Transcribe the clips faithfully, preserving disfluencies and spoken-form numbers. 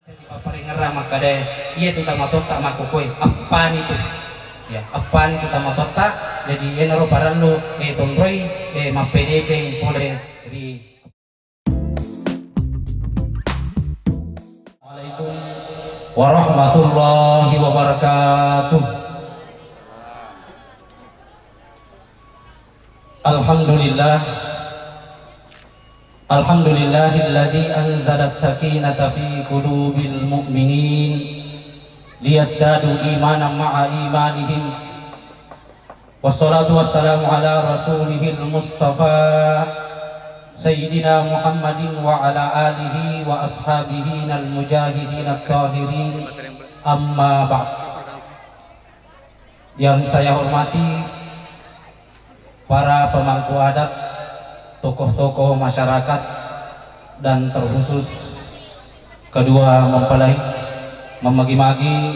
Papparengngerang makkeda, iya tu tomatoatta makkukkue, appani tu. Ya, appani tu tomatoatta, jaji iyanaro parellu, eh, tonroi, eh, mappedeceng pole ri. Assalamualaikum warahmatullahi wabarakatuh. Alhamdulillah. Alhamdulillahilladzi anzala sakinata fi qulubil mu'minin liyazdadu imanan ma'a imanihim. Wassalatu wassalamu ala rasulihil mustafa sayyidina Muhammadin wa ala alihi wa ashabihi al mujahidin at-tahirin. Amma ba'd. Yang saya hormati para pemangku adat, tokoh-tokoh masyarakat, dan terkhusus kedua mempelai, memagi-magi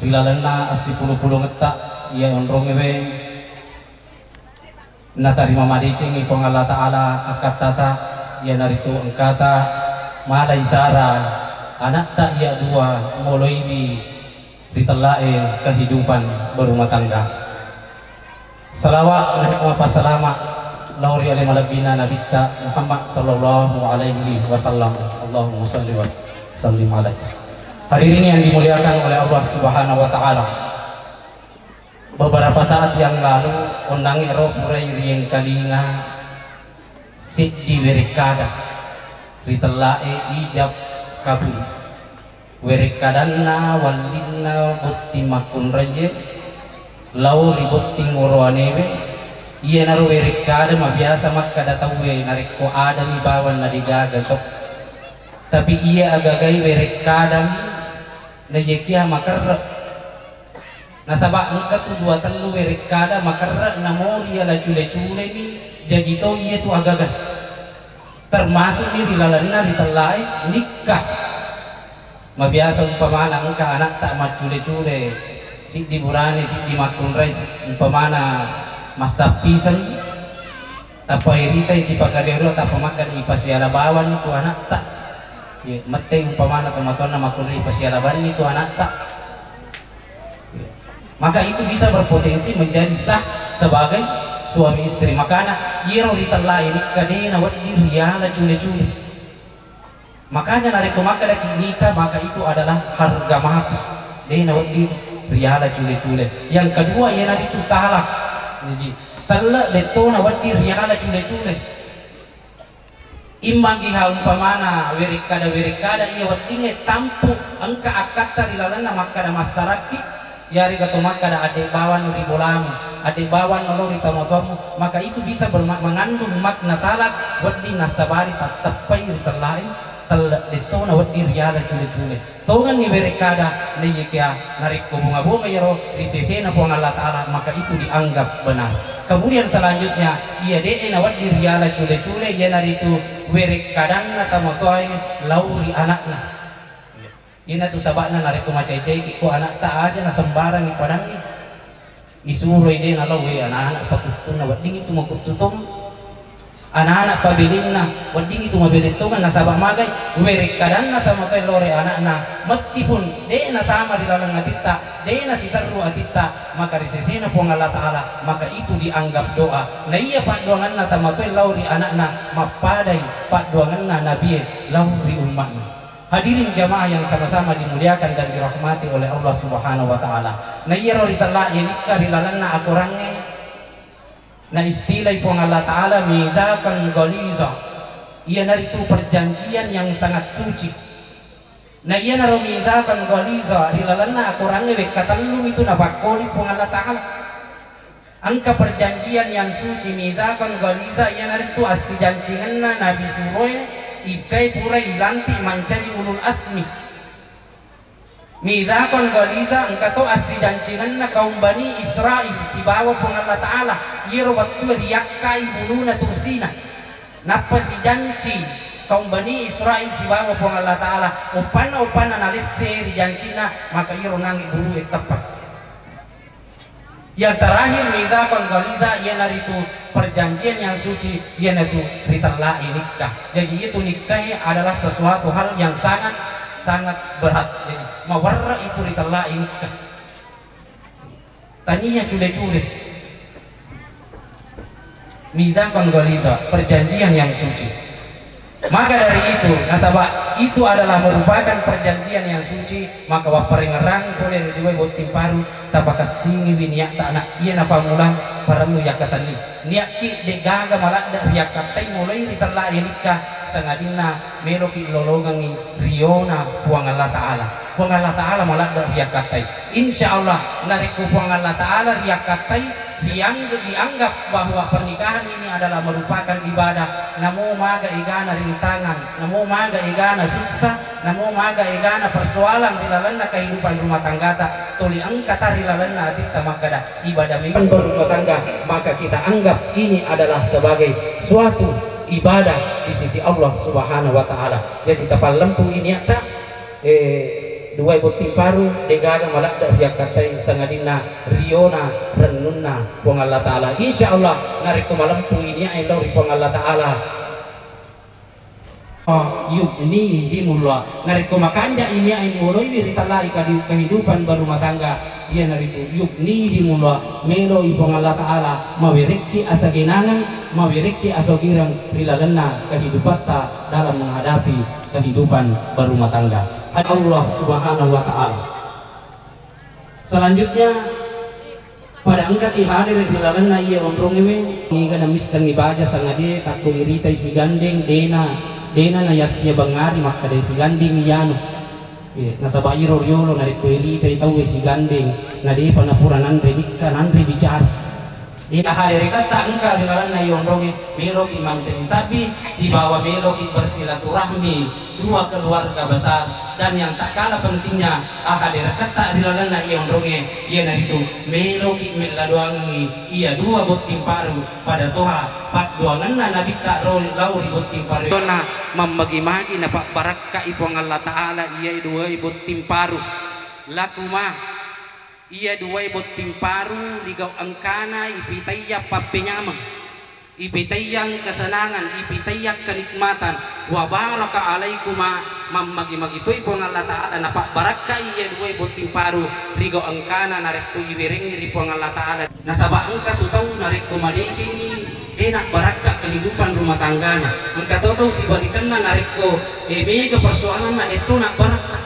ri lalenna assipulung-pulungetta iya onrongewe natarima madecengi Puang Allah Ta'ala akkattata, iyanaritu engkata mala isara anatta iya dua moloiwi ri tellae kehidupan berumah tangga. Salawat dan passalama lao ri ale malebbina Nabitta Muhammad sallallahu alaihi wasallam. Allahumma salli wa sallim alaihi. Hadirin yang dimuliakan oleh Allah Subhanahu wa Ta'ala. Beberapa saat yang lalu, onnang ero purai riengkalinga seddi werekkada ri tellae ijab kabul. Werekkadanna wallinna botting makkunraie lao ri botting worowanewe, iyanaro werekkada mabiasa makkada tauwe narekko adami bawang na degaga to. Tapi iya agagai werekkadami naiyakia makerre. Nasaba engka tu dua tellu werekkada makerre namo riala cule-culeni, jaji to iya tu agaga. Termasuk ni ri lalenna ri tellae nikah. Mabiasa umpamana engka anatta maccule-cule, siddi burane, siddi makkunrai, si-, umpamana massappiseng, tappa iritai sipakario-rio, tappa makkeda ipasiala bawanni tu anatta. Ye, mette umpamana tomatoanna makkunrai ipasiala banni tu anatta. Maka itu bisa berpotensi menjadi sah sebagai suami istri. Makana iyaro ritellai nikah de nawedding riala cule-cule. Makanya narekko makkedaki nikah, maka itu adalah harga mati. De nawedding riala cule-cule. Yang kedua, iyanaritu talak. Jadi, telle dettona wedding riala cule-cule. Immangiha umpamana werekkada-werekkada iya weddingnge tampu engka akkatta ri lalenna makkada massarakki, yarega to makkada adde bawang ri bolamu, adde bawang lo ri tomatoammu, maka itu bisa berma-, mengandung makna talak, wedding nassabari tatteppai ri tellae, telle dettona wedding riala cule-cule. Tongenni werekkada, naiyakia narekko bonga-bonga iyaro ri sesena Puang Allah Ta'ala, maka itu dianggap benar. Kemudian selanjutnya, iya de'e nawedding riala cule-cule, iyanaritu werekkadanna tomatoae lao ri anakna. Iyanatu saba'na narekko macai-caiki ko anakta aja nasembarangi padangngi. Isuroi de nalao, we, anak-anak pakuttunna, wedding itu makuttu tong. Anak-anak pabilinna, wedding itu mabeleng tongeng, nasaba magai, werekkadanna tomatoae lao ri anakna, meskipun de natama ri laleng atitta, de nasiterru atitta, maka ri sesena Puang Allah Ta'ala, maka itu dianggap doa. Na iya paddoangenna tomatoae lao ri anakna, mappadai paddoangenna nabie lao ri ummatna. Hadirin jamaah yang sama-sama dimuliakan dan dirahmati oleh Allah Subhanahu wa Ta'ala. Na iyaro ritella'e nikka ri lalenna akorangnge, na istilai Puang Allah Ta'ala mitsaqan ghaliza, iyanaritu perjanjian yang sangat suci. Na iyanaro mitsaqan ghaliza ri lalenna akorangnge wekka tellumi tu napakkoli Puang Allah Ta'ala. Engka perjanjian yang suci, mitsaqan ghaliza, iyanaritu assijancingenna Nabi suroe, ikkai pura ilantik mancaji ulul asmi. Mitsaqan ghaliza, engka to assijancingenna kaum Bani Israil sibawa Puang Allah Ta'ala, iyaro wettue riyakkai buluna tursina. Nappa sijanci kaum Bani Israil sibawa Puang Allah Ta'ala, uppanna-uppanna nalesse ri jancina, maka iyaro nangnge bulue teppa. Yang terakhir, mitsaqan ghaliza, iyanaritu perjanjian yang suci, iyanatu ritella'e nikka. Jadi, itu nikkae adalah sesuatu hal yang sangat Sangat berat. Jadi, mawarra itu ritellai nikah. Tania cule-cule. Mitsaqan ghaliza, perjanjian yang suci. Maka dari itu, nasaba itu adalah merupakan perjanjian yang suci, maka wapparengngerangi pole ri duae botting paru, tapakessingiwi niatta, ana, iya napammulang parellu yakkatenni. Niakki de'gaga maladde riakkattai mulai ritellai nikah, sangadinna meloki lolongengngi riona Puang Allah Ta'ala. Puang Allah Ta'ala maladde riakkattai. Insya Allah, narekko Puang Allah Ta'ala riakkattai, riang-, dianggap bahwa pernikahan ini adalah merupakan ibadah, namo maga egana rintangan, namo maga egana sussa, namo maga egana persoalan ri lalenna kehidupan rumah tanggata, tuli engkata ri lalenna atitta makkeda ibadah memang berumah tangga, maka kita anggap ini adalah sebagai suatu ibadah di sisi Allah Subhanahu wa Ta'ala. Jadi, tapallempu ini atta, eh, duae botting paru, de'gaga maladde riakkattai, sangadinna riona rennunna Puang Allah Ta'ala. Insya Allah, narekko malempu ini ae lao ri Puang Allah Ta'ala, yughnihimullah. Narekko makanja ini ae moloiwi ritellai kadi-, kehidupan berumah tangga, iyanaritu yughnihimullah, meloi Puang Allah Ta'ala mawerekki asagenangeng, mawerekki asogireng ri lalenna kehidupatta dalam menghadapi kehidupan berumah tangga. Allah Subhanahu wa Ta'ala. Selanjutnya, pada engkaki hadere ri lalenna iya onrongewe, niga namissengngi baja sangadie takko iritai sigandeng, dena, dena nayassia bangari makkeda sigandeng iyanu. Iya, nasaba iro riolo narekko iritai tauwe sigandeng, na depa napura nanre nikka, nanre bicara. Iya, hadereketta engka ri lalenna iya onronge, meloki mancaji sabbi, sibawa meloki bersilaturahmi dua keluarga besar, dan yang tak kalah pentingnya, hadereketta ri lalenna iya onronge, iyanaritu meloki melladoangengngi iya dua botting paru, pada toha paddoangenna nabitta ro lao ri botting paru. Tona mammagi-magi napabbarakkai Puang Allah Ta'ala iyae duae botting paru. Lakuma. Iya duae botting paru rigau engkana ipitaiya pappenyameng, ipitaiyang kesenangan, ipitaiyang kenikmatan. Wa baraka alaikuma, mammagi-magi toi Puang Allah Ta'ala napabbarakkai iya duae botting paru rigau engkana narekko iwerengngi ri Puang Allah Ta'ala. Nasaba engka tu tau narekko madecengngi, de nabbarakka kehidupan rumah tanggana. Engka to tau sibalikenna narekko, eh, mega persoalanna, de to nabbarakka.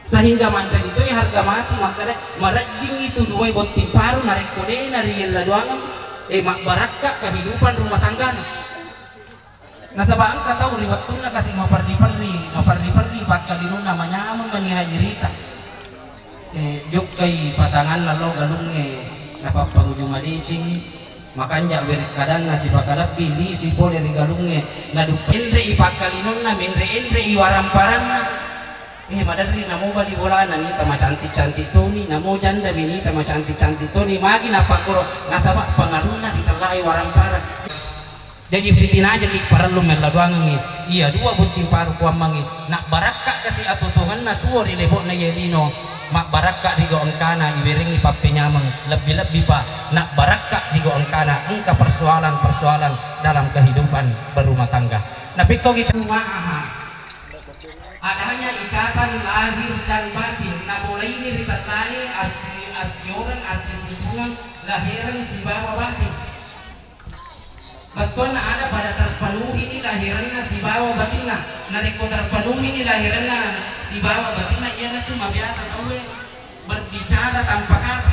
Sehingga mancaji toi harga mati makkeda, marejjing itu duae botting paru narekko de nariella doangeng, eh, mabbarakka kehidupan rumah tanggana. Nasaba engka tau ri wettunna kasi maperri-perri, maperri-perri pakkalinunna manyameng mani haji rita. Eh, jokkai pasanganna lo galungnge, napappaguju madeceng, makanja werekkadanna sipakalebbi, lisi pole ri galungnge, naduppa enre'i pakkalinunna, menre-enre'i waramparanna. Eh, maderri namo bali bolana nita macantik-cantik toni, namo janda mi nita macantik-cantik toni, magi nappakkoro, nasaba pengaruhna ritellai warampara. Jaji sitinajaki parellu melladuangengngi iya dua botting paru kuammengngi, nabbarakka kasi atuo-tuongenna tuo ri lebo'na iye lino, mabbarakka rigau engkana iwerengngi pappenyameng, lebbi-lebbi pa nabbarakka rigau engkana engka persoalan-persoalan dalam kehidupan berumah tangga. Napekkogi ma'aha. Adanya ikatan lahir dan batin, namulaini ri tellae assi-, assioreng, assisumpungang lahereng sibawa batin. Bettuanna ada pada terpenuhini lahiranna sibawa batinna. Narekko terpenuhini lahiranna sibawa batinna, iyanatu mabiasa tauwe berbicara tanpa kata.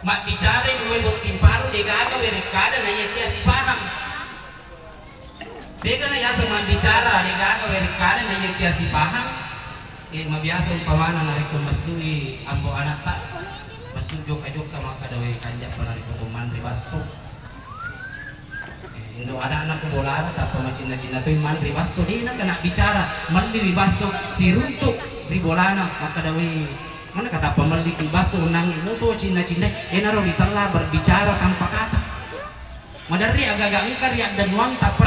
Mabbicarai duwe botting paru, degaga werekkada naiyakia sipahang. Dega na yaseng mabbicara, degaga werekkada naiyakia sipahang. Eh, mabiasa umpamana narekko messui ambo anatta, messu jokka-jokka makkada, "We, kanjappa narekko to manre basso." Eh, indo anakna ku bolana tappa macinna-cinna toi manre basso, de na kena bicara, melliwi basso, siruntuk ri bolana makkada, "We, mana katappa melliki basso, nangi mupo cinna-cinna." Enaro ritella berbicara tanpa kata. Maderri agaga engka riaddennuangi tappa.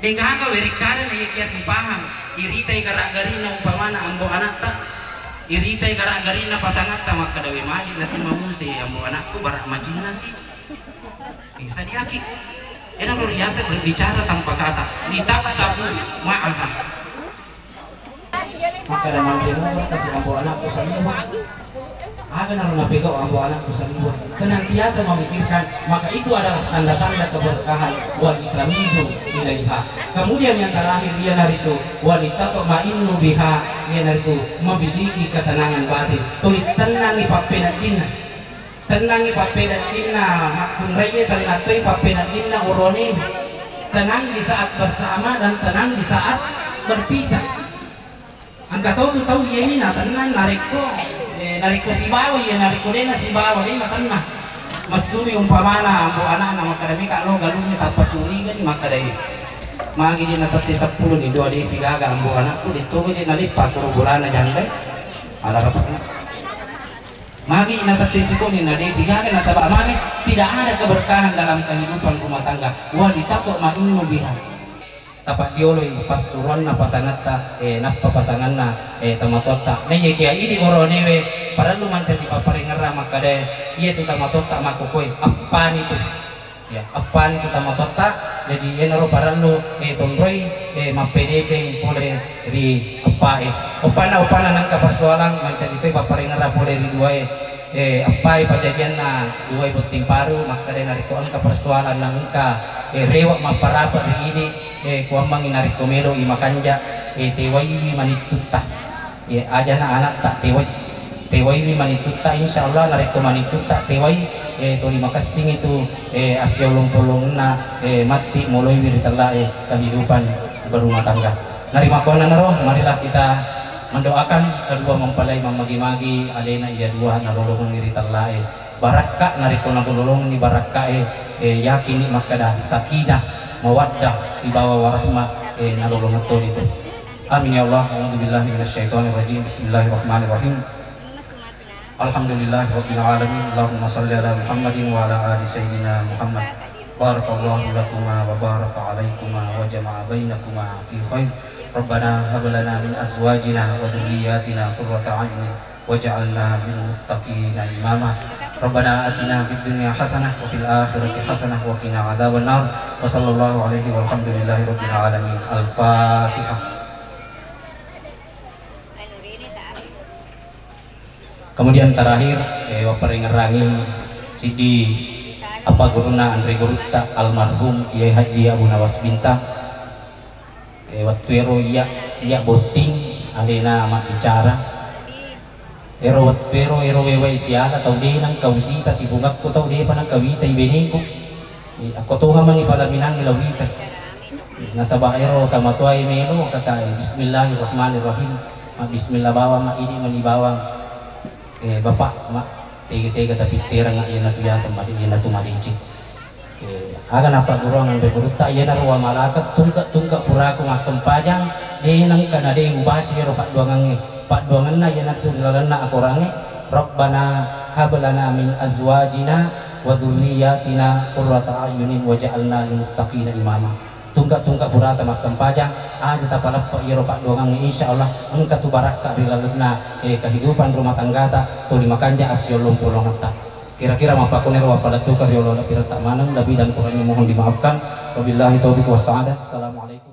Degaga werekkada naiyakia sipahang, iritai gara-garina umpamana ambo anatta, iritai gara-garina pasangatta makkada, "We, maji nati mamuse ambo anakku, bara macinna si." Eh, sadiaki. Enaro riaseng berbicara tanpa kata. Lita'tafu ma'aha. Kada manre motor kasi ambo anakku saliwa. Aga naro napegau ambo anakku saliwa. Senantiasa memikirkan, maka itu adalah tanda-tanda keberkahan. Wali tamidu ilaiha. Kemudian yang terakhir, iyanaritu wali tatma'innu biha, iyanaritu memiliki ketenangan batin. Tuli tennangi pappeneddinna. Tennangi pappeneddinna makkunraie, tenna toi pappeneddinna urone. Tenang di saat bersama dan tenang di saat berpisah. Engka to tu tau iye mi natennang narekko, eh, narekko sibawa iye, narekko de' nasibawa de' natennang. Massumi umpamana ambo anakna makkada meka lo galungnge tappa curiga ni makkada i. Magi je natette seppulo ni dua de' pigaga ambo anakku de' togo je naleppa kuro bolana janggai. Ala rapatna. Magi natette sikoni na de' digaga nasaba mane tidak ada keberkahan dalam kehidupan rumah tangga. Wali tatma'innu biha. Tapaddioloi passuruanna pasangetta, eh, nappa pasanganna, eh, tomatoatta. Naiyakiya idi oronewe parellu mancaji papparengngerang makkadae, iyetu tomatoatta makkukkue appani tu. Ya, appani tu tomatoatta, jaji iyanaro parellu, eh, tonroi, eh, mappedeceng pole ri appae. Uppanna, uppanna nengka persoalan mancaji toi papparengngerang pole ri duae, eh, appae pajajianna duae botting paru, makkeda narekko engka persoalan na engka, eh, rewe' mapparape' ri idi, eh, kuammengngi narekko meloi makanja, eh, tewaiwi manittutta. Ye, ajana anatta tewai. Tewaiwi manittutta, insyaallah narekko manittutta tewai, eh, tuli makessingi tu, eh, assiolong-polongenna, eh, matti moloiwi ri tellae kehidupan berumah tangga. Narimakkuannanaro, marilah kita mendoakan kedua mempelai mammagi-magi alena iya dua nalolongengngi ri tellae. Barakka narekko nalolongengngi barakkae, eh, yakinni makkeda sakinah, mawaddah, sibawa warahmah, eh, nalolongeng toni tu. Amin ya Allah. A'udzubillahi minasyaitonirrajim. Bismillahirrahmanirrahim. Alhamdulillahirabbil alamin. Allahumma shalli ala Muhammadin wa ala ali sayyidina Muhammad. Barakallahu lakuma wa baraka alaikuma wa jama'a bainakuma fi khair. Rabbana hab lana min azwajina wa dzurriyyatina qurrata a'yunin waj'alna lil muttaqina imama. Rabbana atina fid dunya hasanah wa fil akhirati hasanah wa qina adzabannar. Wa sallallahu alaihi walhamdulillahi rabbil alamin. Al-Fatihah. Kemudian terakhir, eh, wapparengngerangi siddi apa guruna anre gurutta almarhum Kiai Haji Abu Nawas Bintang. Eh, wettu ero iya, iya botting alena mabbicara. Ero wettu ero, ero wewai siala tau de' nengka usita sipungakku, tau de'pa nengka witai benengku. Eh, akko toha mangi palaminangngi lao wita. Eh, nasaba ero tamatoae melo kakae, bismillahirrahmanirrahim. Ma bismillah bawang, ma idi mani bawang. Eh, bapak, ma tega-tega tapitterang, iyanatu biasa made-, iyanatu madeceng. Eh, aga nappagguruang anre gurutta, iyanaro wamalaka tungke-tungke puraku massempajang, de' nengka na de' ubaca ero paddoangengnge. Paddoangenna iyanatu ri lalenna akorangnge, Rabbana hab lana min azwajina wa dzurriyyatina qurrata a'yunin waj'alna lil muttaqina imama. Tungke-tungke purata massempajang, aja tapaleppe iyaro paddoangengnge, insyaallah engka tu barakka ri lalenna, eh, kehidupan rumah tanggata, tuli makanja assiolong-polongetta. Kira-kira mappakkuniro wappalettukeng riolo ada piretta maneng, lebih dan kurangnya mohon dimaafkan. Wabillahi taufiq wassa'adah. Assalamualaikum.